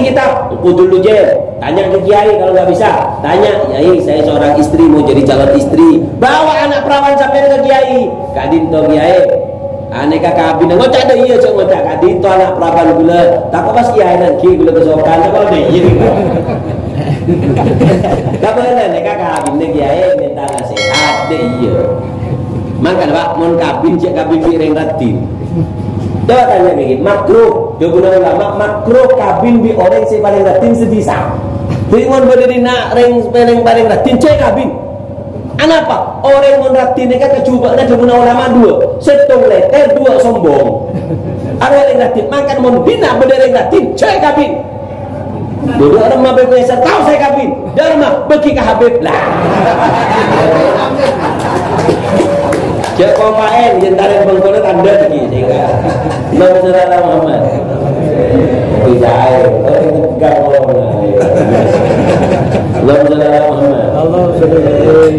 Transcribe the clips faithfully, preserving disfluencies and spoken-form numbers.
Kita, engko' dulu, Jel. Tanya ke kiai kalau nggak bisa. Tanya, "Kiai, saya seorang istri mau jadi calon istri. Bawa anak perawan sampean ke kiai." Ka'dinto, Kiai. Aneka kabin, ngoca' dha' iyâ, jhâ' ngoca' ka'dinto anak perawan ghulâ. Tako' pas kiai nanggi ghulâ kesokan, tako' dha' iyâ. Kabin aneka kabin, Kiai minta nasihat, dha' iyâ. Mangkana, Pak, mon kabin, jhâ' kabin bi' rèng raddhin. Coba tanya begini, makruh, dhâbuna ulama, makruh kabin bi' orèng sè palèng raddhin sè dhisa. Dhâddhi, mon bâdâ dina' rèng palèng, palèng raddhin, jhâ' kabin. Anapa? Orèng mon raddhin nèka kajhubâ'na dhâbuna ulama dua. Sèttong lètèr, dua sombong. Arèya rèng raddhin, mangkana mon dina' bâdâ rèng raddhin, jhâ' kabin. Dulu orang mah bebek saya tahu saya kabin. Dia orang mah bagi ke Habib lah. Cek kompaen, jentaren bengkona tanda lagi. Belum saudara Muhammad. Tidak, orang tegak corona. Belum saudara Muhammad.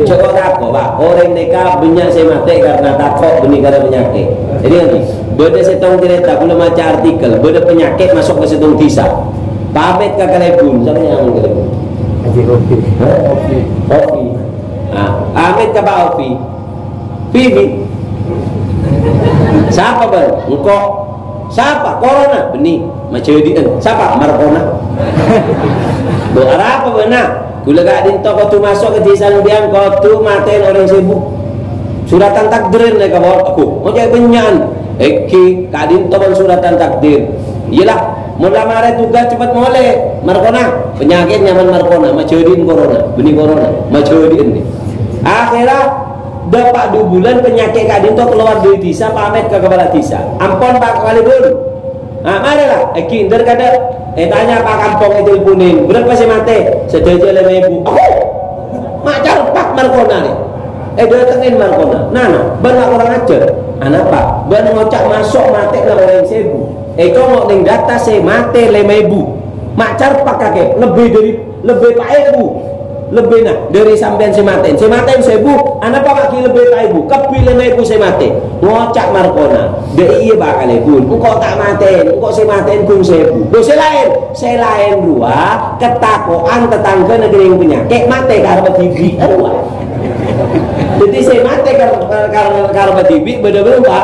Coba tako', Pak. Orang neka banyak saya mati karena tako', bânnè karena penyakit. Jadi nanti, bâdâ sèttong carèta, kaulâ maca artikel, bâdâ penyakit masuk ke sèttong dhisa. Pamèt ka kalèbun, sapa nyamana kalèbun? Haji Rofi. Hah? Rofi. Rofi. Nah, pamèt ka Pak Rofi. Vivi. Sapa, Bang? Engko'. Sapa? Corona. Bânnè. Majhâdhi'ân. Sapa? Markona. Bo, arapa bâ'na? Kaulâ ka'dinto kodhu maso' ka dhisa sampèyan, kodhu matè'è orèng sèbu. Suratan takdir nèka, Bos. Aku, ngoca' bânnya'an. Èngghi, ka'dinto bân suratan takdir. Iyalah, mon la marè tugas cepet molè. Markona, penyakit nyaman markona, majhâdhi'ân corona, bânnè corona, majhâdhi'ân nè. Akhirnya, dâpa' dua bulan penyakit ka'dinto keluar dari dhisa, pamèt ka kepala dhisa. Ampon, Pak Kalèbun. Nah, marè la, èngghi, ènder kadâ'. Ètanya Pak Kampong, ètelponin. Berapa sè matè? Sadhâjâ lèma èbu. Oh! Ma' carpak markona nè. Èdâtengngè markona. Nah, nah, bâ'na kurang ajar. Anapa? Bâ'na ngoca' maso' matè'na orèng sèbu. Ècongo' neng data sè matè lèma èbu. Ma' carpak kakè, lebbi dâri, lebbi pa' èbu. Lebbina dâri sampèyan sè matè. Sè matè sèbu, anapa ma' ghi' lebbi pa' èbu? Kabbhi lèma èbu sè matè. Ngoca' markona. Dâ' iyâ, Pak Kalèbun. Engko' ta' matè, engko' sè matè ghun sèbu. Lho, sè laèn? Sè laèn rowa ketako'an tatangghâna kèngèng penyakit, matè karma dhibi'. Rowa. Dhâddhi sè matè kar-, kar-, karma dhibi' bâdâ bârâmpa?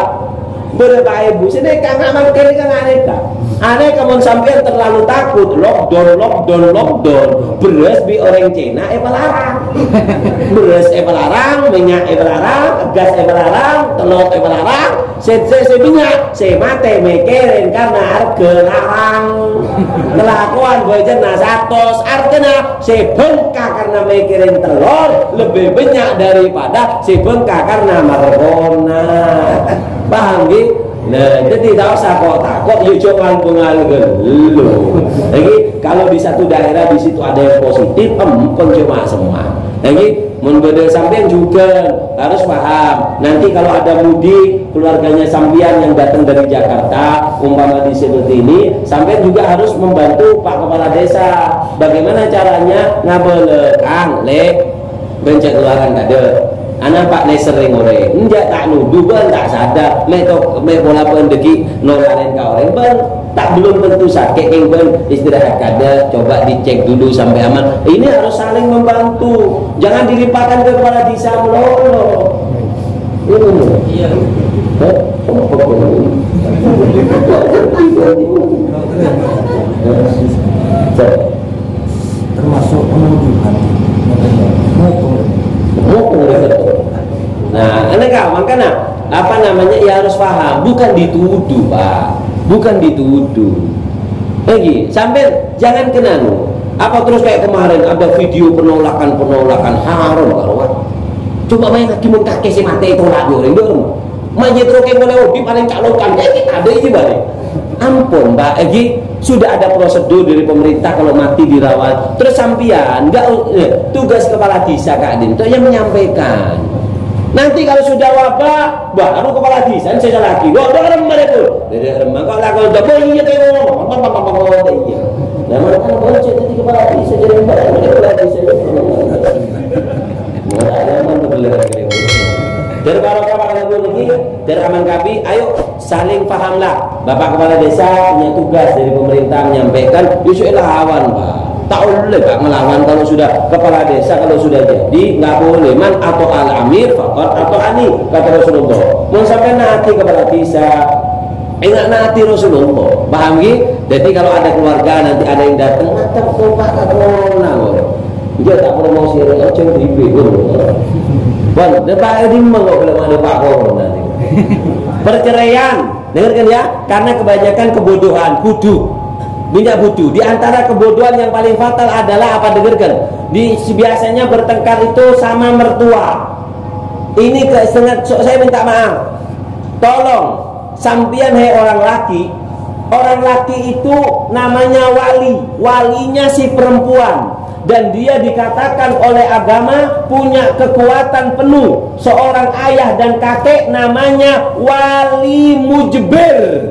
Bârâmpa èbu? Sè nèka nga' mangkèn nèka nga' nèka. Anèka mon sampèyan terlalu takut, lockdown, lockdown, lockdown. Bherrâs bi' orèng Cina èpalarang. Bherrâs èpalarang, mènnya' èpalarang, gas èpalarang, telor èpalarang. Sè, sè, sè bânnya', sè matè mèkkèrèn karna arghâ larang. Kelakowan bhâjâna satos, artèna sè bengkak karna mèkkèrèn telor lebbi bânnya' daripada sè bengkak karna markona. Paham, ghi? Nah, jadi ta' osa ko'-tako', ya jhâ' ngal-, ngal-, ghellu. Lagi, kalau di satu daerah di situ ada yang positif, empon cuma semua. Lagi, Mon bâdâ sampèyan juga harus paham. Nanti kalau ada mudik, keluarganya sampèyan yang datang dari Jakarta, umpama di seperti ini, sampèyan juga harus membantu Pak Kepala Desa. Bagaimana caranya? Ngabâlâ, "Kang, Lè', bân cè' keluaran tadâ'. Ana Pak Lè' serrèng orèng." Enjâ' ta' nudu, bân ta' sadar. Mè' to-, mè' pola bân dâggi' nolarèn ka orèng, bân ta' belum tentu sakit, kèng bân istirahat kadâ', coba dicek dulu sampai aman. Ini harus saling membantu. Jangan dilimpahkan ke kepala desa melulu. Ini loh. Iya. Hah? Termasuk penuduhan. Hukum. Hukum. Nah, ini kan, makanya apa namanya, ya harus paham, bukan dituduh, Pak. Bukan dituduh. Lagi, sampai jangan kenal. Apa terus kayak kemarin ada video penolakan-penolakan, haram, karuan. Coba main lagi, mon kakè sè matè tolak, orèng dulu. Mayit roke mulai odi paling calokan, eh, kita ada ini balik. Ampun, Pak, lagi sudah ada prosedur dari pemerintah kalau mati dirawat. Terus sampeyan, enggak, eh, tugas kepala desa, Kak Din, itu yang menyampaikan. Nanti kalau sudah wabah, baru kepala desa ini saya lagi. Wah, udah remah itu. Dari remah, kok lakukan udah, oh iya, kayak ngomong. Apa, apa, apa, apa, apa, iya. Nah, mana kan boleh jadi kepala desa, jadi kepala desa. Nah, ada yang mau berlebihan. Dari barokah, Pak, lagi, dari aman kami, ayo saling pahamlah. Bapak Kepala Desa punya tugas dari pemerintah menyampaikan, ya saya lawan, Pak. Tak boleh, Pak, melawan kalau sudah kepala desa, kalau sudah jadi, nggak boleh. "Man ata'al amir, faqad ata'ani," kata Rasulullah. Mau sampai nanti kepala desa, enggak nanti Rasulullah. Paham, Ki? Jadi kalau ada keluarga nanti ada yang datang, "Mantap, Pak, Pak, Corona, kok." Dia tak promosi, ada yang ceng di Bogor. Bon, dia Pak Edi mau kok belum ada Pak Corona nih. Perceraian, dengarkan ya, karena kebanyakan kebodohan, bodoh. Banyak bodoh. Di antara kebodohan yang paling fatal adalah apa, dengarkan. Di, biasanya bertengkar itu sama mertua. Ini ke, sangat, so, saya minta maaf. Tolong, sampeyan, hai orang laki, orang laki itu namanya wali, walinya si perempuan. Dan dia dikatakan oleh agama punya kekuatan penuh. Seorang ayah dan kakek namanya wali mujbir.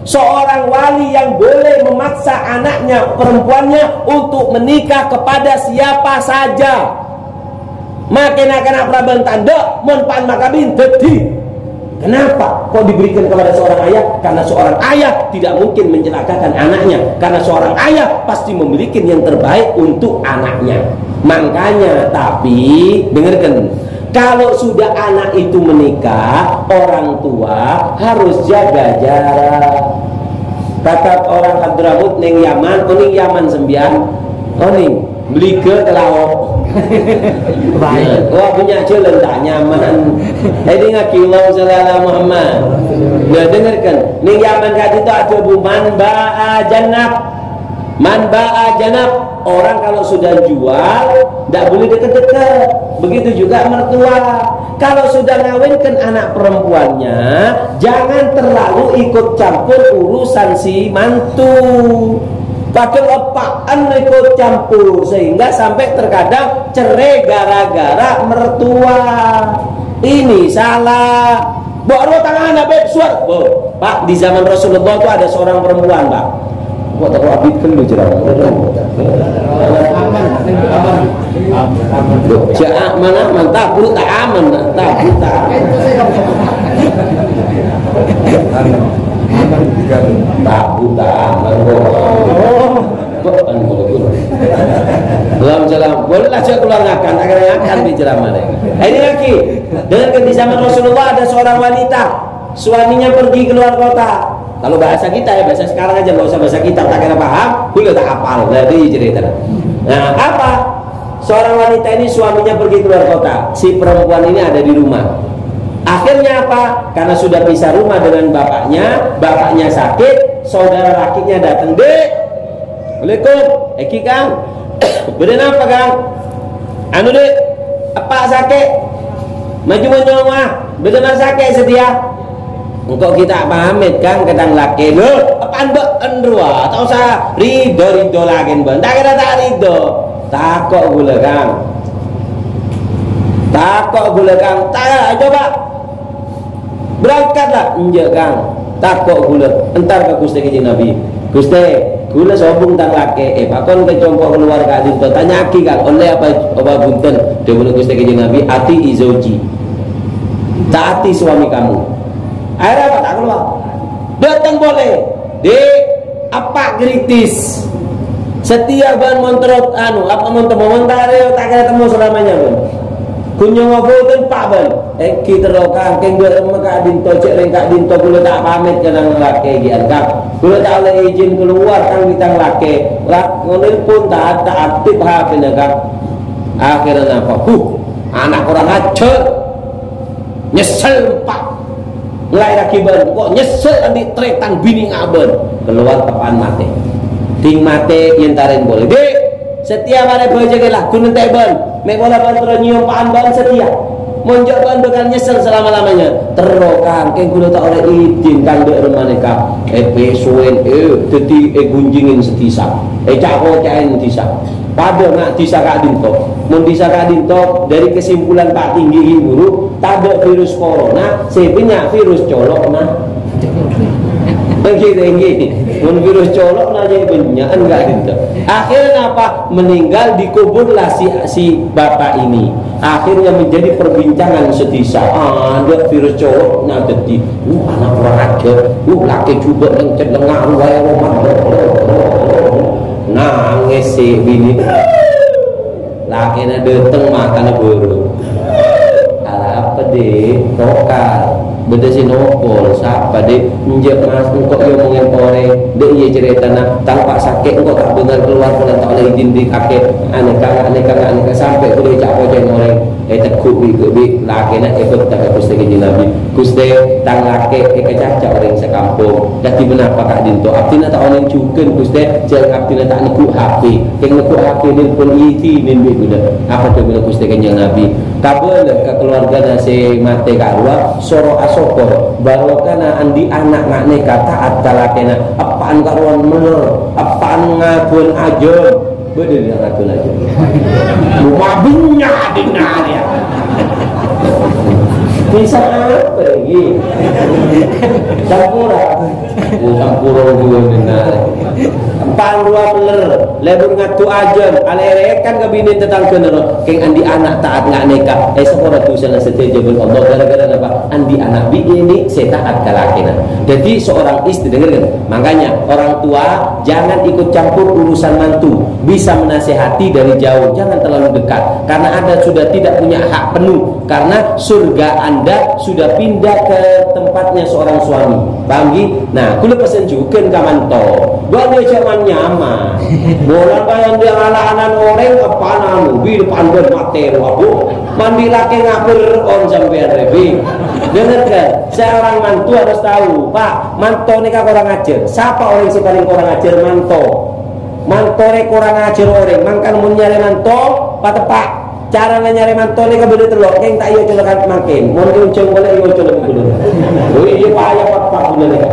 Seorang wali yang boleh memaksa anaknya, perempuannya, untuk menikah kepada siapa saja. Make na'-kana' paraban tandha, mon pan makabin daddi. Kenapa kok diberikan kepada seorang ayah? Karena seorang ayah tidak mungkin mencelakakan anaknya. Karena seorang ayah pasti memiliki yang terbaik untuk anaknya. Makanya, tapi dengarkan, kalau sudah anak itu menikah, orang tua harus jaga jarak. Kata orang Hadramaut neng Yaman, oh, neng Yaman sampeyan, oh, neng, meliga ke laut. Baik. Wah, punya jalan tak nyaman. Ini ngaji Allah sallallahu Muhammad. Nah, dengarkan. Neng Yaman kadi itu ada buman ba'a janab. Man ba'a janab, orang kalau sudah jual, ndak boleh deket-deket. Begitu juga mertua. Kalau sudah ngawinkan anak perempuannya, jangan terlalu ikut campur urusan si mantu. Padahal eppa'en ikut campur, sehingga sampai terkadang cerai gara-gara mertua. Ini salah. Mbok ro tangana, Beb, suar. Bo, Pak, di zaman Rasulullah itu ada seorang perempuan, Pak. Kok tak abit kan lu ceramah? Loh, ja-, aman, aman, tabu tak aman, tabu tak aman. Tabu tak aman, kok. Kok kan kok. Belum salam. Boleh lah, saya keluar ngakan, tak kira ngakan di ceramah deh. Ini lagi, dengan di zaman Rasulullah ada seorang wanita, suaminya pergi keluar kota. Kalau bahasa kita ya, bahasa sekarang aja, nggak usah bahasa kita, tak kira paham, boleh tak apal. Nah, itu cerita. Nah, apa? Seorang wanita ini suaminya pergi keluar kota, si perempuan ini ada di rumah. Akhirnya apa? Karena sudah pisah rumah dengan bapaknya, bapaknya sakit, saudara lakinya datang, "Dek, assalamualaikum, Eki, Kang." "Bâdâ napa, Kang?" "Anu, Dek, eppa' sakè'." "Maju manyongnga, bâdâ ma' sakè' satèya?" "Engko' ghi' ta' pamèt, Kang, ka tang lakè." "Lho, eppa'en bâ'en rowa, ta' osa ridho-ridho lakèn bâ'en. Ta' kèra ta' ridho." "Tako' ghulâ, Kang. Tako' ghulâ, Kang. Ta', coba." "Berangkatlah." "Enjâ', Kang. Tako' ghulâ. Entar ka Ghustè Kanjeng Nabi. Ghustè, ghulâ sobung tang lakè, èpakon ka compo' kalowar ka'dinto. Tanya'aghi, Kang, ollè apa, apa bhunten?" Dhâbuna Ghustè Kanjeng Nabi, "Ati'i zauji. Taati suami kamu." Akhirnya apa? Ta' kalowar. Dâteng polè. "Dek, apa kritis? Satèya bâ'en mon terro, anu, apa mon temmo, mon ta' arè, ta' kèra temmo salamanya, bâ'en. Ghun nyongnga bhunten, Pa', bâ'en." "Èngghi terro, Kang, kèng bâ'en ma' ka'dinto, jhâ' rèng ka'dinto, ghulâ ta' pamèt ka tang lakè ghi'ân, Kang. Ghulâ ta' ollè ijin kalowar, Kang, bi' tang lakè. La, nelpon ta', ta' aktip H P-na, Kang." Akhirnya napa? Huh, ana' kurang ajhâr. Nyesel, Pa'. Ngalaèraghi bâ'en, kok nyesel andi' trètan binè' nga' bâ'en. Kalowar teppa'an matè. Dhing matè èentarè polè. "Dek, satèya marè bhâjâ kèla, ghun entè' bâ'en. Mè' pola bâ'en terro nyèyom pa'an bâ'en satèya. Mon jhâ' bâ'en bhâkal nyesel salama-lamanya." "Terro, Kang, kèng ghulâ ta' ollè idin, Kang, dâ' remmana, Kang." Èpèsowèn, eh, dhâddhi èghunjingin sadhisa. Èca'-koca'èn dhisa. Padâ nga' dhisa ka'dinto. Mon dhisa ka'dinto, dâri kesimpulan Pak Tinggi ghi' buru, tadâ' virus corona, sè bânnya' virus colo'na. Èngghi, èngghi. Mon virus colo' nanya bânnya'an ka'dinto. Akhirnya apa? Meninggal, dikuburlah si, si bapak ini. Akhirnya menjadi perbincangan sedesa. Ada virus colo' na dhâddhi, "Uh, ana' kurang ajar. Uh, lakè jhubâ' lèncèt lengnga' rowa è roma." Nangès sè binè. Lakèna dâteng, matana bârâ'. "Arapa, Dhi'? Tokar." Bâdâ sè nokol, "Sapa, Dhi'?" "Enjâ', Mas, engko' èomongè orèng. Dâ' iyâ carètana, tang pa' sakè', engko' ta' bângal kalowar polana ta' ollè idin dâri kakè. Anèka, anèka, anèka, sampè' ghulâ èca'-koca'è orèng." Ètegghu' bi', bi' lakèna, èbhâkta ka Ghustè Kanjeng Nabi. "Ghustè, tang lakè èkacaca orèng sakampong. Dhâddhi ponapa ka'dinto? Abdhina ta' onèng jhughân, Ghustè, jhâ' abdhina ta' neggu' H P. Kèng neggu' H P, nelpon idinin bi' ghulâ." Apa dhâbuna Ghustè Kanjeng Nabi? "Kabâlâ ka kalowargana sè matè ka'rowa, soro asokkor. Barokana andi' ana' nga' nèka ta'at ka lakèna. Eppa'an ka'rowan meller, eppa'an ngaduwân ajâm." Bâdâ nèka ngaduwân ajâm. Mabunnya dinarnya. Bisa apa ini? Campura. Oh, sampura dua benar. Eppa'an rowa meller, lebur ngaddu ajâm, alèrèkan ka binèna tatangghâna, ro, kèng andi' ana' ta'at nga' nèka, èsapora dhusana sadhâjâ bân Allah gara-gara napa? Andi' ana' binè sè ta'at ka lakèna. Jadi, seorang istri, dengarkan, makanya orang tua jangan ikut campur urusan mantu, bisa menasehati dari jauh, jangan terlalu dekat, karena Anda sudah tidak punya hak penuh. Karena surga Anda sudah pindah ke tempatnya seorang suami. Paham, ghi? Nah, kaulâ pesen jhughân ka manto. Bâ'na jhâ' man-nyaman. Mola kaya andi' ala-anan orèng, eppa'an anu, bi' depan bân matè rowa, Bu. Mandi lakè ngabâr on sampèyan, rè, bi'. Dengarkan, seorang mantu harus tahu, Pak, manto nèka kurang ajar. Sapa orèng sè palèng kurang ajar? Manto. Manto rè kurang ajar orèng. Mangkana mon nyarè manto, pateppa'. Carana nyarè manto nèka bâdâ tello', kèng ta' èocolok mangkèn. Mon èonjhâng polè èocolok ghulâ. Oh iyâ, paya pa'-, pa' ghulâ nèka.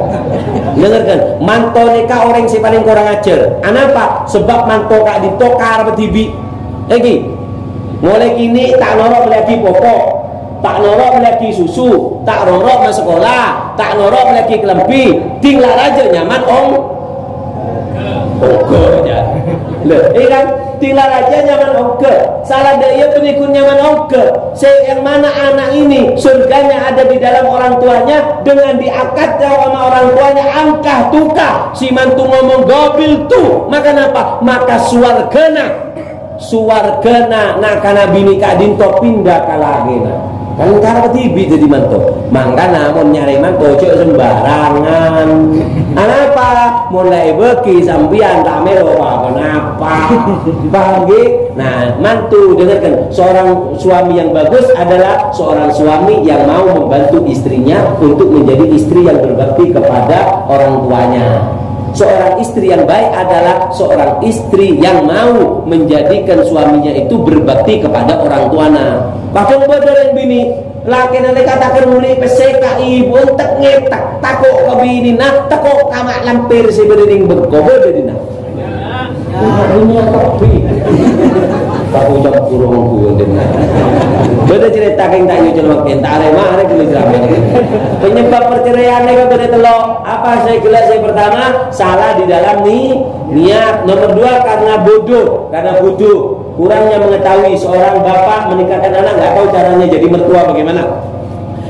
Dengarkan, manto nèka orèng sè palèng kurang ajar. Anapa? Sebab manto ka'dinto karebbhâ dhibi'. Èngghi. Molaè kènè' ta' noro' mellèaghi poko', ta' noro' mellèaghi susu, ta' noro' masakola, ta' noro' mellèaghi kalambhi. Ding la rajâ nyaman ong-, ongghâ, ya. Lho, iyâ kan? Ding la rajâ nyaman ongghâ. Sala dâ' iyâ bânnè ghun nyaman ongghâ. Sè yang mana anak ini surganya ada di dalam orang tuanya, dengan diangkatnya sama orang tuanya, angkah tuka si mantu ngomong, "Gobil tu." Maka napa? Maka suwargana, suwargana na'-kana' binè ka'dinto pinda ka lakèna. Kan karebbhâ dhibi' dhâddhi manto. Mangkana mon nyarè manto jhâ' sembarangan. Anapa? Mon la èbâghi sampèyan ta' mèlo pa-ponapa. Paham, ghi? Nah, mantu, dengarkan. Seorang suami yang bagus adalah seorang suami yang mau membantu istrinya untuk menjadi istri yang berbakti kepada orang tuanya. Seorang istri yang baik adalah seorang istri yang mau menjadikan suaminya itu berbakti kepada orang tuanya. Padahal bâdâ rèng binè, lakèna nèka ta' kèra muli pèssè ka ibu, entek-ngetek, tako' ka binèna, tako' ka ma' lampèr sè bâdâ rèng bengko, bâdâ dinna. Dunia topi. Tahu jam kurung gua dengar. Bâdâ carèta kèng ta' nyoco mangkèn, ta' arè mare geli drama. Penyebab perceraian nèka bâdâ tello'. Apa sè ghellâ'? Sè pertama, salah di dalam ni-, niat. Nomor dua, karena bodoh, karena bodoh. Kurangnya mengetahui, seorang bapak menikahkan anak nggak tahu caranya jadi mertua bagaimana.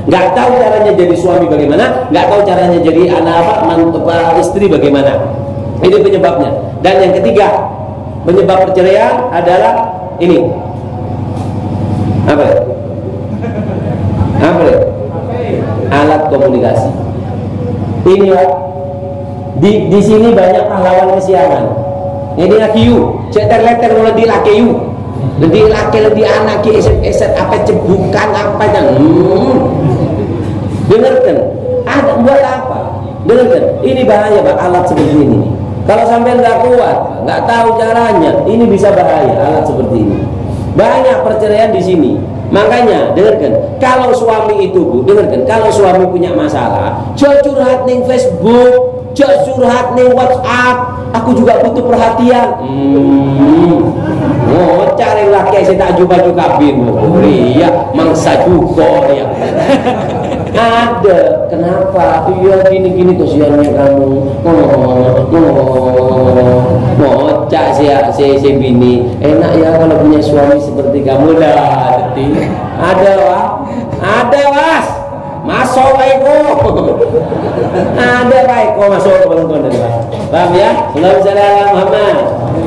Nggak tahu caranya jadi suami bagaimana, nggak tahu caranya jadi anak apa, man-, apa, istri bagaimana. Ini penyebabnya. Dan yang ketiga, penyebab perceraian adalah ini. Apa ya? Apa ya? Alat komunikasi. Ini, Pak. Di, di sini banyak pahlawan kesiangan. Ini lagi yu, cek terleter mulai di laki yu. Lebih laki, lebih anak, ki eset-eset apa cebukan apa yang, hmm. Dengarkan, ada buat apa? Dengarkan, ini bahaya, Pak, alat seperti ini. Kalau sampai nggak kuat, nggak tahu caranya, ini bisa bahaya alat seperti ini. Banyak perceraian di sini. Makanya, dengarkan, kalau suami itu, Bu, dengarkan, kalau suami punya masalah, jhâ' curhat ning Facebook, jhâ' curhat ning WhatsApp, "Aku juga butuh perhatian." Hmm. Ngoca' rèng lakè' sè ta' ju-bâju kabin. Oh, iyâ, mangsa jhuko, iyâ. Ada, kenapa? Iya, gini-gini kesiannya kamu. Ngoca' sè, sè, sè binè, "Enak ya kalau punya suami seperti kamu." Lah, ngerti. Ada, Pak. Ada, Mas. Masuk, Pak Eko. Ada, Pak Eko, masuk ke penonton tadi, Pak. Paham ya? Allahumma sholli ala Muhammad.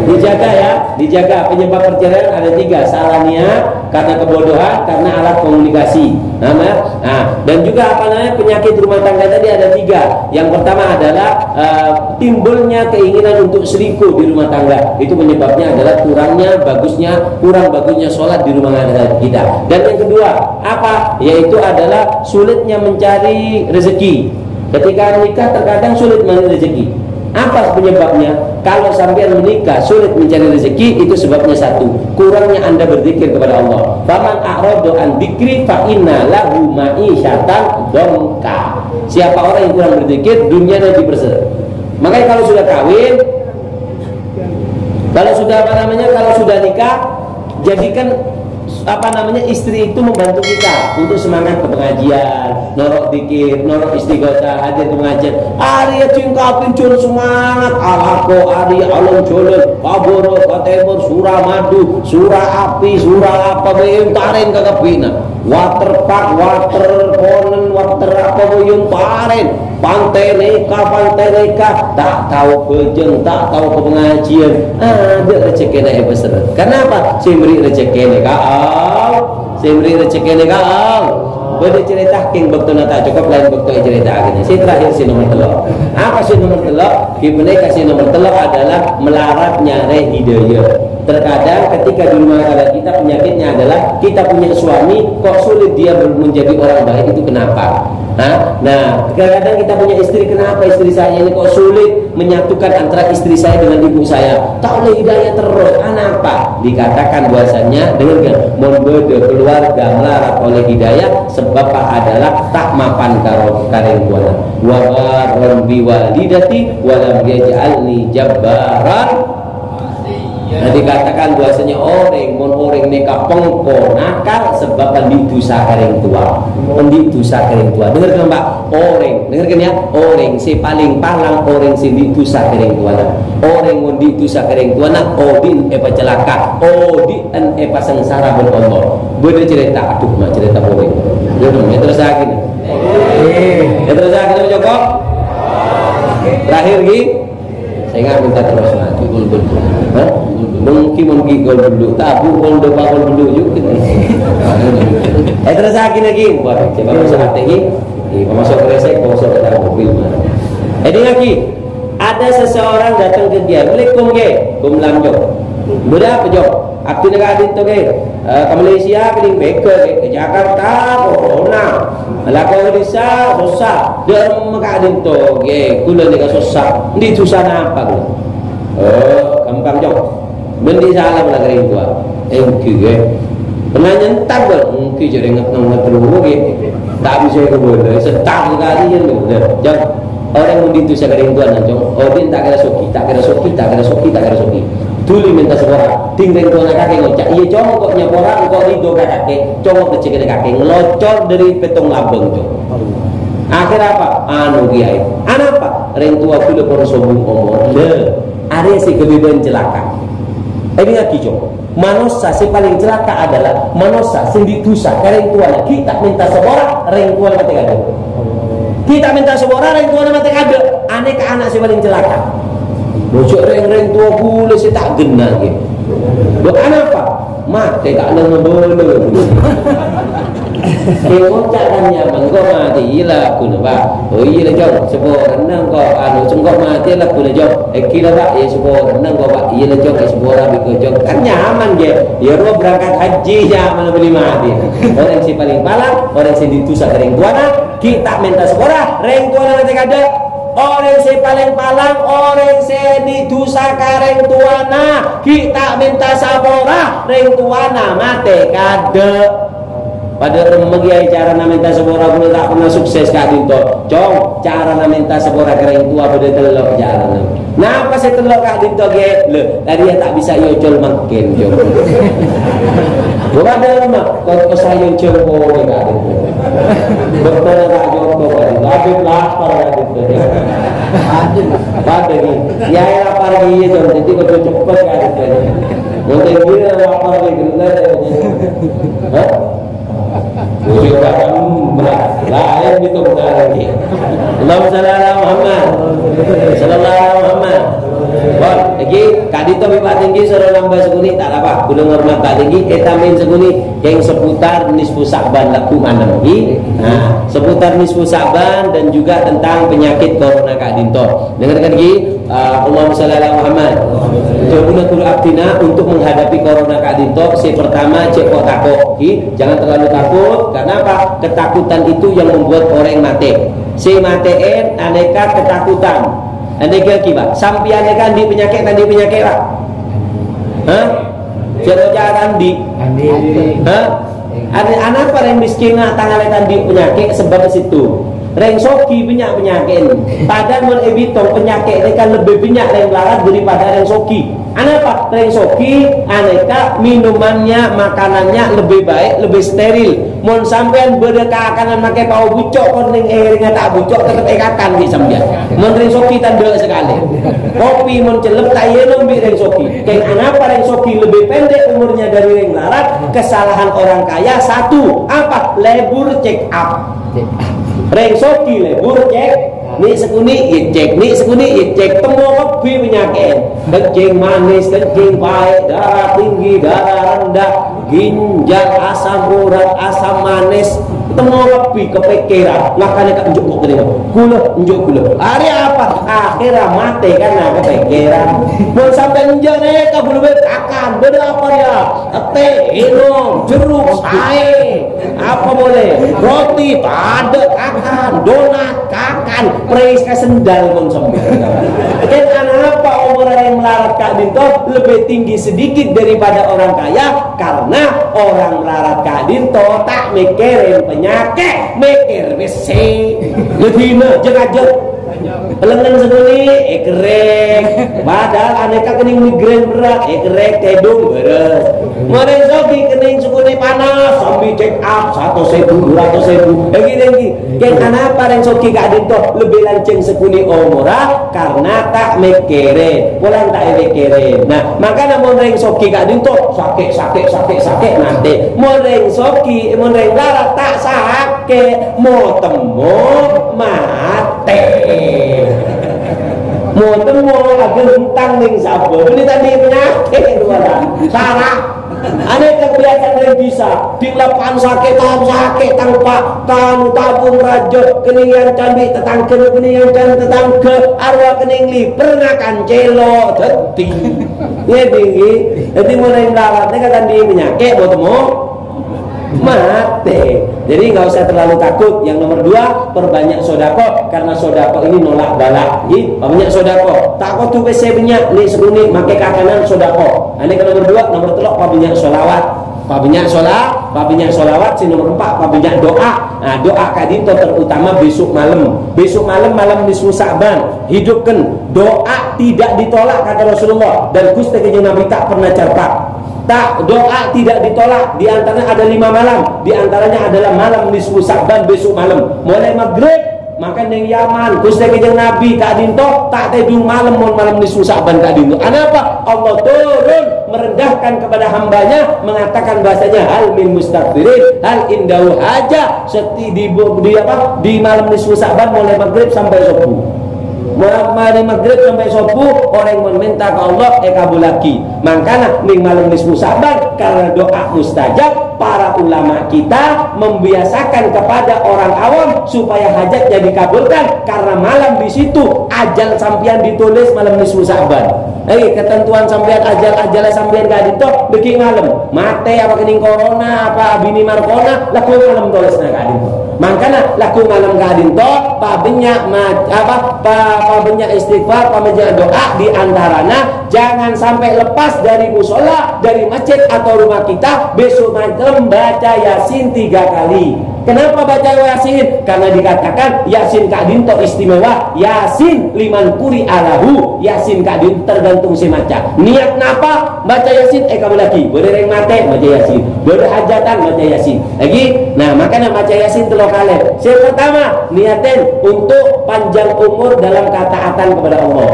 Dijaga ya, dijaga. Penyebab perceraian ada tiga: salah niat, karena kebodohan, karena alat komunikasi. Paham ya? Nah, dan juga apa namanya, penyakit rumah tangga tadi ada tiga. Yang pertama adalah eh, timbulnya keinginan untuk selingkuh di rumah tangga. Itu penyebabnya adalah kurangnya bagusnya, kurang bagusnya sholat di rumah tangga kita. Dan yang kedua, apa? Yaitu adalah sulitnya mencari rezeki. Ketika nikah, terkadang sulit mencari rezeki. Apa penyebabnya? Kalau sampean menikah sulit mencari rezeki, itu sebabnya satu, kurangnya Anda berzikir kepada Allah. "Faman a'rada an dzikri fa inna lahu ma'isyatan dhanka." Siapa orang yang kurang berzikir, dunianya dipersempit. Makanya kalau sudah kawin, kalau sudah, apa namanya, kalau sudah nikah, jadikan, apa namanya, istri itu membantu kita untuk semangat ke pengajian, noro' dzikir, noro' istighosah, hadir ke pengajian. Arèya jhâ' kabin jhâ' semangat, alako, arèya alon-jhâlon, ka bârâ', ka tèmor, sura madu, sura api, sura apa bhâi èparèn ka kabbhina. Water park, water konen, water apa bhâi èparèn. Pantè nèka, pantè nèka, ta' tao bhâjâng, ta' tao ka pengajian. Adâ' rejekkèna èpèssèrrè. Kenapa? Sè mèrè rejekkè nèka Allah. Sè mèrè rejekkè nèka Allah. Bâdâ carèta kèng bâktona ta' cokop, laèn bâkto ècarèta'aghina. Sè terakhir, sè nomer tello'. Apa sè nomer tello'? Ghi panèka sè nomer tello' adalah melarat nyarè hidayah. Terkadang ketika di rumah tangga kita, penyakitnya adalah kita punya suami, kok sulit dia ber-, menjadi orang baik, itu kenapa? Hah? Nah, kadang-kadang kita punya istri, "Kenapa istri saya ini kok sulit menyatukan antara istri saya dengan ibu saya? Ta' ollè hidayah terros, anapa?" Dikatakan bahwasanya, dengarkan, mon bâdâ keluarga melarat ollè hidayah, sebab adalah ta' mapan karo karèng tuwana. "Wa barron bi walidati wa lam yaj'alni jabbaran." Nah, dikatakan bahwasanya orèng, mon orèng nèka pengko nakal sebab andi' dusa karèng tuwa. Andi' dusa karèng tuwa. Dengarkan, Pak. Orèng, dengarkan ya. Orèng sè palèng palang, orèng sè andi' dusa karèng tuwana. Orèng mon andi' dusa karèng tuwana, odi'en èpacalaka, odi'en èpasangsara bân Allah. Bâdâ carèta, aduh, ma' carèta orèng. Ya, dong, ya, terus lagi nih. Ya, terus lagi, Joko. Terakhir, Gi. Saya nggak minta terus maju, gol dulu. Hah? Mungkin, mungkin gol dulu. Tabu gol dua, gol dulu juga. Eh, terus lagi lagi. Wah, coba masuk hati ini. Ini masuk kresek, masuk ke dalam mobil. Ini lagi. Ada seseorang datang ke dia. "Assalamualaikum, Ge." "Kum lam, Jok." "Bâdâ apa, Jok?" "Abdhina ka'dinto, Ge. Eh, ka Malaysia, kèng pèghâ, Ge. Ka Jakarta, corona. Alako ka dhisa, sossa. Dâ'remma ka'dinto, Ge. Kaulâ nèka sossa." "Andi' dusa napa, kaulâ?" "Oh, ghâmpang, Jok. Bâ'na andi' sala ka karèng towa?" "Èngghi, Ge." "Pernah nyentak, Bang?" "Èngghi, jârèya nget-, nget-, nget-, Ge. Ta' bisa kabâlâ, sentak sakalè, ya, lho." "Jok, orèng mon andi' dusa karèng towana, Jok, odi'en ta' kèra soghi, ta' kèra soghi, ta' kèra soghi, ta' kèra soghi. Dhuli mènta sapora." Dhing rèng towana kakè ngoca', "Iyâ, Cong, engko' nyapora, engko' ridho ka kakè." Cong, rejekkèna kakè ngelocor dâri pèttong labâng, Cong. Akhir apa? Anu, Kiai. Anapa? Rèng towa kaulâ pon sobung omor. Lè, arèya sè ghâbây bân calaka. Èdingngaghi, Cong. Manossa sè palèng calaka adalah manossa sè andi' dusa ka rèng towana, ghi' ta' mènta sapora, rèng towana matè kaadâ'. Ghi' ta' mènta sapora, rèng towana matè kaadâ'. Anèka ana' sè palèng calaka. Bojhuk rèng-rèng towa kaulâ sè ta' ghenna, ghi. Lho, anapa? Matè ta' lè-ngabâlâ. Sè ngoca' kan nyaman, "Engko' matè, iyâ la ghuna, Pak." "Oh, iyâ la, Cong, saporana engko', anu, engko' matè la ghuna, Cong." "Èngghi la, Pak, iyâ saporana engko', Pak." "Iyâ la, Cong, èsapora bi' engko', Cong." Kan nyaman, ghi. Iyâ rowa berangkat haji, nyaman bâli matè. Orèng sè palèng palang, orèng sè andi' dusa ka rèng towana, ghi' ta' mènta sapora, rèng towana matè kaadâ'. Orèng sè palèng palang, orèng sè andi' dusa ka rèng towana, ghi' ta' mènta sapora, rèng towana matè kaadâ'. Padâ remma, Kiai, carana mènta sapora, kaulâ ta' pernah sukses ka'dinto. Cong, carana mènta sapora ka rèng towa bâdâ tello' carana. Napa sè tello' ka'dinto, Kè? Lho, tadi ya ta' bisa èocol mangkèn, Jong. Gua ada rumah, kok, kok saya Jong, kok, ka'dinto. Dokter tak Jong, kok, ka'dinto. Habib lapar, ka'dinto. Padha, Kè. Ya, ya, lapar, iyâ, Jong. Jadi, kok, cepet, ka'dinto. Yang tinggi, lapar, Kè, gila, ya. Hah? Wujud bahkan berat. Lain itu benar lagi. Allahumma shalli ala Muhammad. Sallallahu ala Muhammad. Bon, lagi, ka'dinto bi' Pak Tinggi suruh nambah sakoni', tak apa. Belum hormat Pak Tinggi, eh, tambahin sakoni'. Yang seputar nisfu Sa'ban lagu malem, lagi. Nah, seputar nisfu Sa'ban dan juga tentang penyakit corona ka'dinto. Dengarkan lagi. Ah, Allahumma shalli ala Muhammad. Jawabuna guru abdina untuk menghadapi corona ka'dinto, sè pertama, cè' ko' tako', ghi. Jangan terlalu takut. Karena apa? Ketakutan itu yang membuat orang mati. Sè matè'è anèka ketakutan. Anèka ghi, Pak. Sampèyan anèka andi' penyakit, andi' penyakit, Pak. Hah? Sè roja andi'. Hah? Andi', anapa rèng miskin tang anèka andi' penyakit? Sebab situ. Rèng soghi bânnya' penyakit. Padahal mon èbitong penyakit anèka lebbi bânnya' rèng mlarat daripada rèng soghi. Anapa? Rèng soghi anèka minumannya, makanannya lebih baik, lebih steril. Mon sampèyan bâdâ kakanan makè pao bucco', kon nèng èrèngnga ta' bucco', tetep èkakan bi' sampèyan. Mon rèng soghi tandhâ sakalè. Kopi mon cellep ta' ènom bi' rèng soghi. Kèng anapa rèng soghi lebih pendek umurnya dari rèng mlarat? Kesalahan orang kaya satu, apa? Lebur check up. Rèng soghi lebur check, ni' sakoni' ècek, ni' sakoni' ècek, temmo kabbhi panyakè'èn. Kencing manis, kencing pahit, darah tinggi, darah rendah, ginjal, asam urat, asam manis, temmo kabbhi kapèkkèran. Makanya kok enjuk kok kene, gula, enjuk gula. Arè apa? Akhirnya mati karena kapèkkèran. Mon sampè' enjuk nèka bulu kakan, bâdâ apa ya? Tè, ènom, jeruk, saè. Apa boleh? Roti, padâ, kakan. Donat, kakan. Pres ka sendal, mon sampè'. Kèng anapa omor rèng mlarat ka'dinto lebih tinggi sedikit daripada orang kaya? Karena orang mlarat ka'dinto ta' mèkkèrè penyakit, mèkkèr bessè. Lebina, jeng-ajeng. Lengngen sakoni', èkerrèk. Padahal anèka kennèng migrain berat, èkerrèk, tèdung, bârâs. Mon rèng soghi kennèng sakoni' panas, sambi check up, satos èbu, dua ratus èbu. Ènggi, ènggi. Kèng anapa rèng soghi ka'dinto lebbi lanjhâng sakoni' omorra? Karena ta' mèkkèrè. Polana ta' èmèkkèrè. Nah, makana mon rèng soghi ka'dinto sakè', sakè', sakè', sakè', matè. Mon rèng soghi, mon rèng lara ta' sakè', mo-temmo matè. Mo-temmo aghântang nèng sabâ. Bânnè tadâ' panyakèt, dua lah. Salah. Anèka kebiasaan rèng bisa. Di lapangan sakè', tang sakè', tang pa-, tang tabung rajâ, kennèng èancan bi' tatangghâna, kennèng èancan tatangghâ, arwah kennèng liper ngakan cèlo', dâddhi. Iyâ, dinggi. Dâddhi, mon rèng lara nèka tadâ' panyakèt, mo-temmo matè. Jadi, nggak usah terlalu takut. Yang nomor dua, perbanyak sodako, karena sodako ini nolak bala. Jadi, perbanyak sodako. Ta' kodhu pèssè bânnya', ni' sakoni' makè kakanan sodako. Anèka nomor dua, nomor tello', perbanyak sholawat. Perbanyak shola-, perbanyak sholawat, sè nomor empat, perbanyak doa. Nah, doa ka'dinto terutama besok malam. Besok malam, malam nisfu Sa'ban. Hidupkan. Doa tidak ditolak, kata Rasulullah. Dan Ghustè Kanjeng Nabi ta' pernah carta. Tak, doa tidak ditolak. Di antaranya ada lima malam. Di antaranya adalah malam nisfu Sa'ban, besok malam. Mulai maghrib, maka neng Yaman, Ghustè Kanjeng Nabi ka'dinto ta' tèdung malem mon malem nisfu Sa'ban ka'dinto. Anapa? Allah turun merendahkan kepada hambanya, mengatakan bahasanya, "Hal min mustaghfirin, hal indahu haja." Seti-, di, di apa? Di malem nisfu Sa'ban mulai maghrib sampai subuh. Mulai maghrib sampai subuh, orèng mon menta ka Allah, èkabulaghi. Mangkana, neng malem nisfu Sa'ban, karena doa mustajab, para ulama kita membiasakan kepada orang awam supaya hajatnya dikabulkan, karena malam di situ ajal sampeyan ditulis malem nisfu Sa'ban. Eh, ketentuan sampeyan, ajal-ajal sampeyan ka'dinto, dâggi' malem. Matè apa kennèng corona, apa abinè markona, lagghu' malem tolesna ka'dinto. Mangkana, lagghu' malem ka'dinto, pabânnya' ma-, apa, pa-, pabânnya' istighfar, pabânnya' doa, di antarana Jangan sampai lepas dari musola, dari masjid atau rumah kita, besok malam baca Yasin tiga kali. Kenapa baca Yasin? Karena dikatakan Yasin ka'dinto istimewa. Yasin liman quri'a lahu. Yasin ka'dinto tergantung sè maca. Niat napa? Baca Yasin, eh, kabbhi lagi. Bâdâ rèng matè, baca Yasin. Bâdâ hajatan, baca Yasin. Lagi, nah, makanya baca Yasin tello kalè. Yang pertama, niatin untuk panjang umur dalam ketaatan kepada Allah.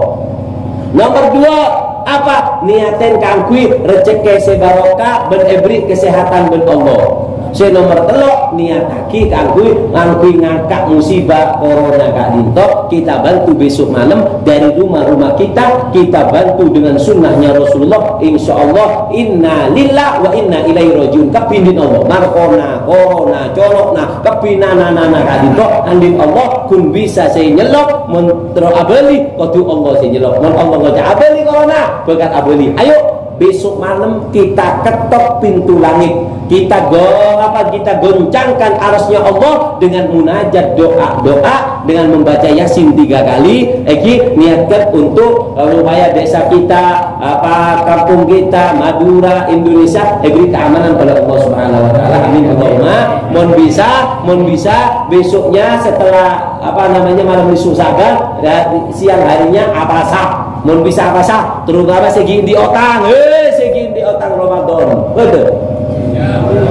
Nomor dua, apa? Niatin kaangghuy rejhekkè sè barokah bân èberri' kasèhatan bân Allah. Sè nomor tello', niataghi kaangghuy, kaangghuy ngangka' musibah corona ka'dinto. Kita bantu besok malam dari rumah-rumah kita, kita bantu dengan sunnahnya Rasulullah. Insya Allah, inna lillah wa inna ilaihi rajiun. Kabbhi andi'in Allah. Markona, corona, colo'na, kabbhi na-na-na-na ka'dinto, andi'in Allah, ghun bisa sè nyellok, mon terro abâli, kodhu Allah sè nyellok. Mon Allah ngoca' abâli corona, bhâkal abâli. Ayo, besok malam kita ketok pintu langit. Kita go-, apa, kita goncangkan arasnya Allah dengan munajat doa-doa, dengan membaca Yasin tiga kali. Èngghi, niatkan untuk, eh, supaya desa kita, apa, kampung kita, Madura, Indonesia, diberi keamanan oleh Allah Subhanahu wa Ta'ala. Amin. Allahumma. Mon bisa, mon bisa, besoknya setelah, apa namanya, malam nisfu Sa'ban, ya, siang harinya apasa. Mon bisa apasa, terutama sè ghi' andi' otang. Hei, sè ghi' andi' otang Ramadan. Betul.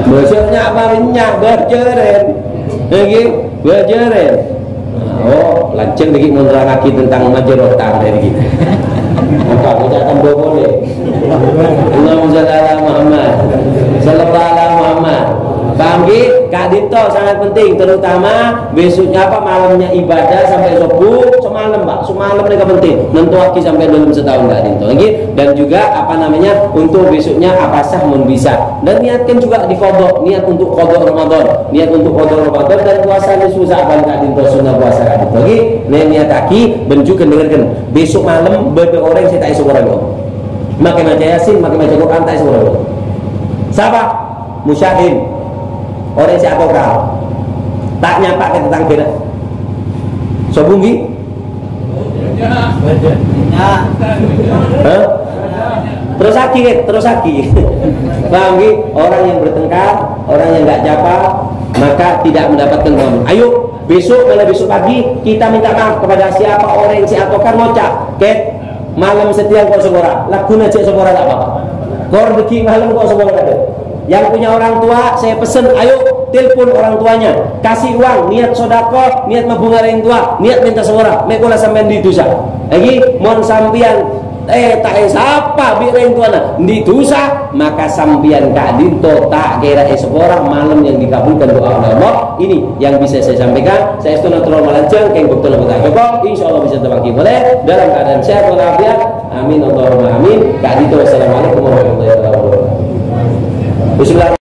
Besoknya apa, minyak, bâjârân. Èngghi, bâjârân. Oh, lanjhâng nèka mon nerrangngaghi tentang majâr otang nèka. Apa, ngoca' tambâ polè. Allahumma shalli ala Muhammad. Shallallahu ala Muhammad. Paham, ghi? Ka'dinto sangat penting, terutama besoknya apa, malamnya ibadah sampai subuh, semalam, Pak. Semalam nèka penting. Nentoaghi sampai dalam setahun ka'dinto. Ngghi? Dan juga, apa namanya, untuk besoknya apasa mon bisa. Dan niatkan juga diqadha, niat untuk qadha Ramadan, niat untuk qadha Ramadan dan puasa nisfu Sa'ban ka'dinto, sunnah puasa ka'dinto. Ngghi, ne-, niataghi, bân juga dengarkan. Besok malam bâdâ orèng sè ta' èsapora Allah. Make maca Yasin, make maca Quran, ta' èsapora Allah. Sapa? Musyahid. Orèng sè atokar. Ta' nyapa ka tatanggana. Sobung, ghi? Hah? Terrosaghi, Kè, terrosaghi. Paham, ghi? Orang yang bertengkar, orang yang nggak nyapa, maka tidak mendapatkan kemakmuran. Ayo, besok, malah besok pagi, kita minta maaf kepada siapa orang yang sè atokar ngoca', "Kè, malam satèya engko' sapora, lagghuna jhâ' sapora ta' apa-apa. Kor dâggi' malam engko' sapora kadhâ'." Yang punya orang tua, saya pesen, ayo telepon orang tuanya, kasih uang, niat sodako, niat mabhunga rèng towa, niat mènta sapora, mè' pola sampèyan andi' dhusa. Lagi, mon sampèyan, eh, ta' èsapa bi' rèng towana, andi' dhusa, maka sampèyan ka'dinto ta' kèra èsapora malam yang dikabulkan doa oleh Allah. Ini yang bisa saya sampaikan. Saèstona terro malanjhâng, kèng bâktona bhâkal cokop. Insyaallah bisa tepanggi polè dalam keadaan sehat walafiat. Amin, Allahumma amin. Ka'dinto, wassalamualaikum warahmatullahi wabarakatuh. Bismillah.